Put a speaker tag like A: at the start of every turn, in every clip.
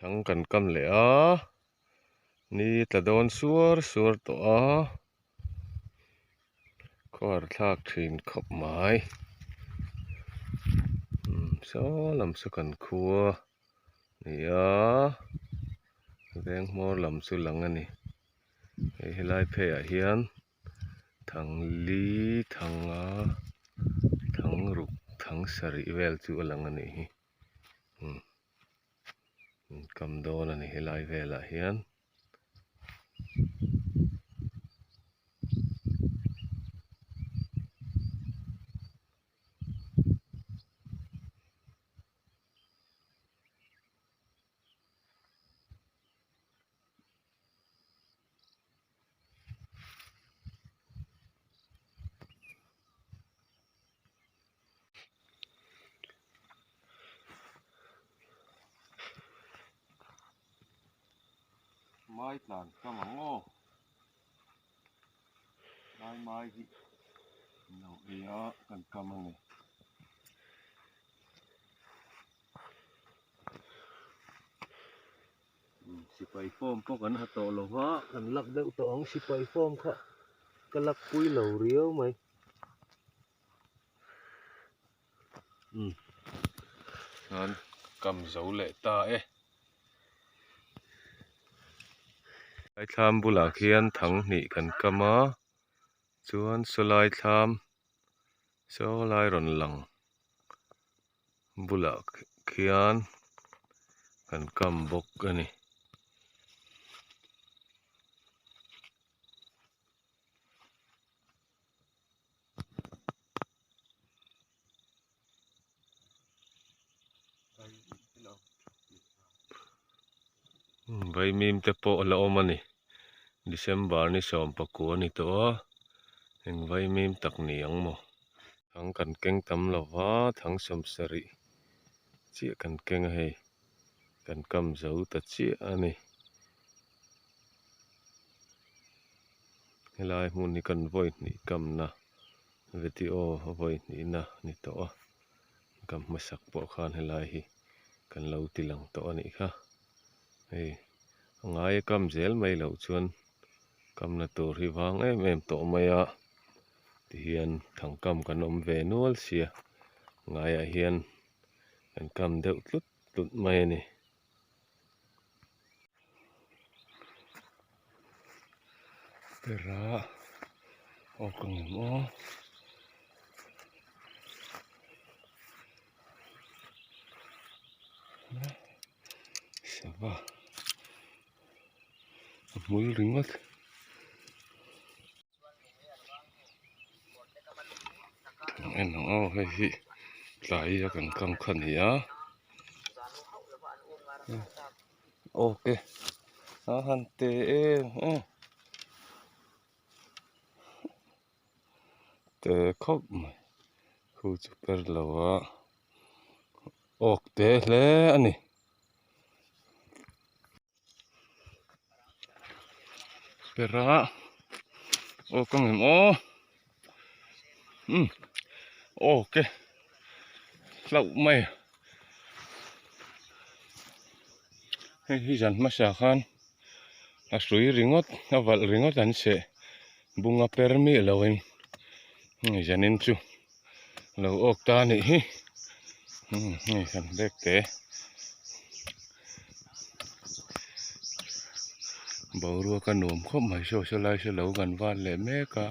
A: Thang kan kam leh a, ni tla dawn suar suar tawh a, khuar thlak thin khawp mai. Umm saw lam saw kan khua ni a, veng hmawr lam chu lang a ni. Hei helai phei ah hian thang li thang nga thang ruk thang sarih vel chu a lang a nih hi. Umm kam dawn a ni helai velah hian. Mai tlan kam ang aw lai mai hi lo ei a kan kam a ni. Sipai form pawh kan ha tawh lo va kan lak deuh tawh ang sipai form kha ka lak pui lo riau mai. Umm chuan kam zo leh ta e. Lai thlam bulah khian thang hnih kan kam a chuan sawlai thlam saw lai rawn lang bulah khian kan kam bawk a ni. Vaimim te pawh a la awm a ni December ni sawm pakua a ni tawh a eng vaimim tak ni ang maw thang kan keng tam lo va thang sawm sarih chiah kan keng a hei kan kam zo ta chiah a ni. Helai hmun hi kan vawi hnih kamna video vawi hnihna ni tawh a kam hmasak pawh khan helai hi kan lo ti lang tawh a nih kha hei a ngai a kam zel mai loh chuan kamna tur hi vang em em tawh mai a tihian thangkam kan awm ve nual sia ngaiah hian kan kam deuh tlut tlut mai a ni. Pera awk ang em aw sava a hmul ringawt. En ang aw hei hi tlai a kan kam kha a ni a ok a han te em em te khawp mai khu chu per lo a awk te hle a ni. Pera aw ka ngem aw umm aw ke hlauh mai hei hi zan hmasa khan a hrui ringawt a valh ringawt an seh bung a per miah lo in hei zanin chu lo awk ta a nih hi umm hei kan bag te boruak a nuam khawp mai saw saw lai saw lo kan van leh mek a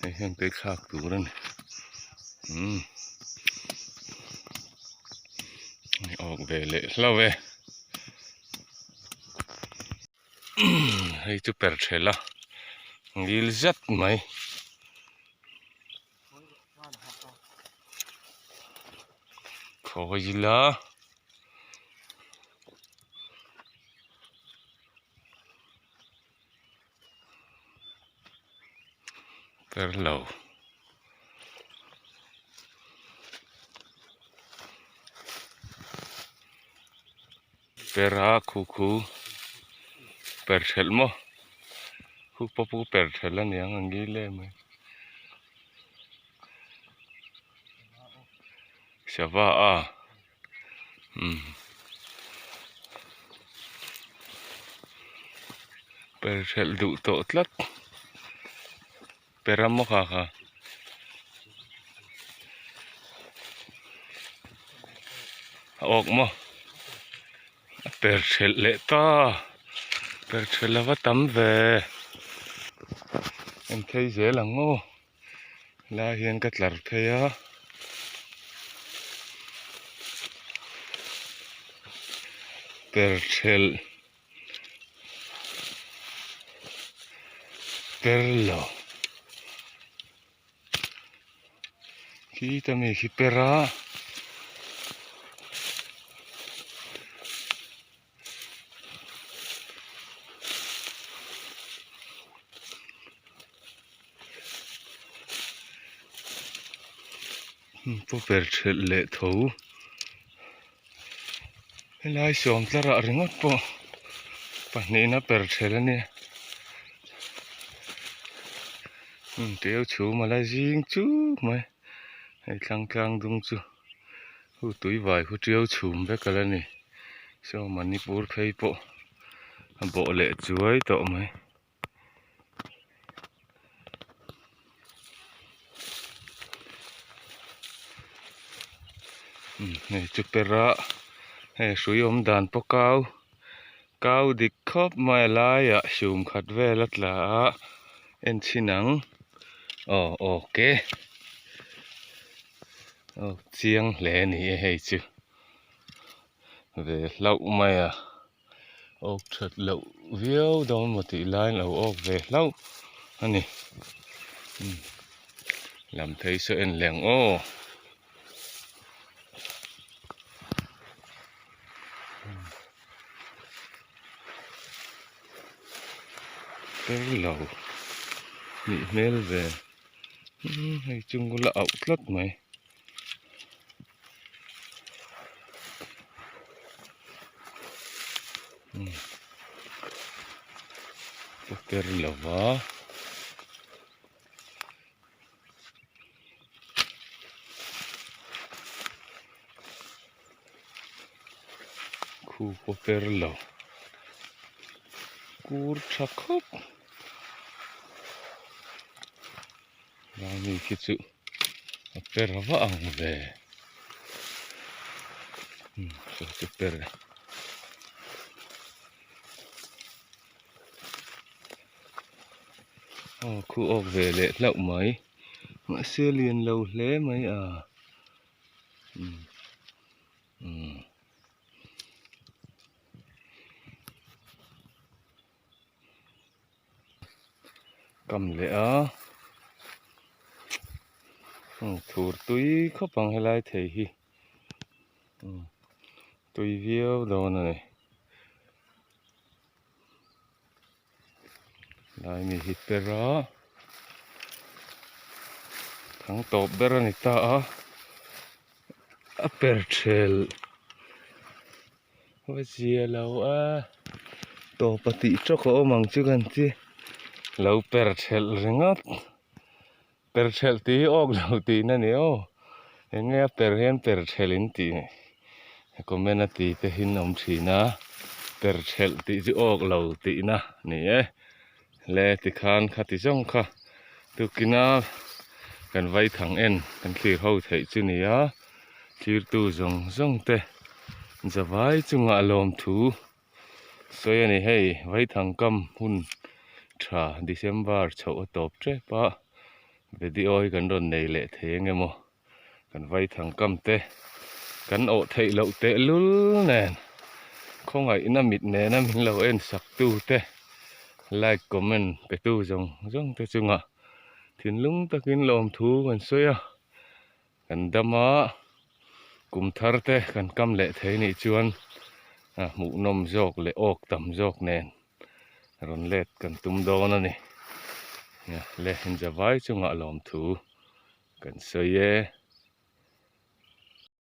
A: hei hian tui thlak tur a ni umm awk ve leh hlauh e hei chu per thel a ngil zet mai. Khawi ila per lo. Per a khu khu per thelh maw khu pawh pawh per thelh a niang ang ngil em mai sava a umm. Per hrelh duh tawh tlat. Per a maw kha kha. A awk maw. A per hrelh leh ta. Per hrelh a va tam ve. En phei zel ang aw. Helai hian ka tlar phei a. Per hrelh. Per lo khita mi khi per a pawh per thelh leh tho. Helai sawm tlarah ringawt pawh pahnihna per ṭhel a nia hmun teu chhum a la zing chuk mai hei thlang tlang dung chu hu tui vai khu ṭiau chhum vek a la ni saw manipur phei pawh a bawh leh chuai tawh mai. Hei chu per a hei hrui awm dan pawh kau kau dik khawp mai a laiah sum khat vel a tla a en chhin ang aw okay aw chiang hle a ni e hei chu ve hlauh mai a. Awk that loh viau dawn maw tih laiin lo awk ve hlauh a ni lam phei saw en leh ang aw. Ber lo nih hmel ve hei chu ngula auh tlat mai. Ber lova khu pawh per lo kur tha khawp Lami khi chu a per vah ang ve umm saw chu per aw khu awk ve leh hlauh mai mahse lian lo hle mai a umm umm. Kam leh a thur tui khawp ang helai thei hi tui viau dawn a ni lai mi hi per a thang tawp ber a ni ta a a per thelh. Va zia lo a tawp a tih tawk a awm ang chu kan ti lo per thelh ringawt per thelh tih hi awk lo tihna a ni aw eng nge a per hian per thelh in tih comment a ti te hi an awm thin a per thelh tih chu awk lo tihna a ni e le tikhan khati zawng kha tukina kan vaithang en kan thlir ho theih chu ni a thirtu zawng zawng te zavai chungah lawmthu sawi a ni hei vaithang kam hun tha December chhoh a tawp tep a video hi kan rawn nei leh thei eng emaw kan vaithang kam te kan awh theih loh tehlul nen khawngaihna mit nena min lo en sak tu te like comment pe tu zawng zawng te chungah thinlung takin lawmthu kan sawi a. Kan dama kum thar te kan kam leh thei nih chuan hmuhnawm zawk leh awk tam zawk nen rawn let kan tum dawn a ni. Le inzavai chungah lawmthu kan sawi e.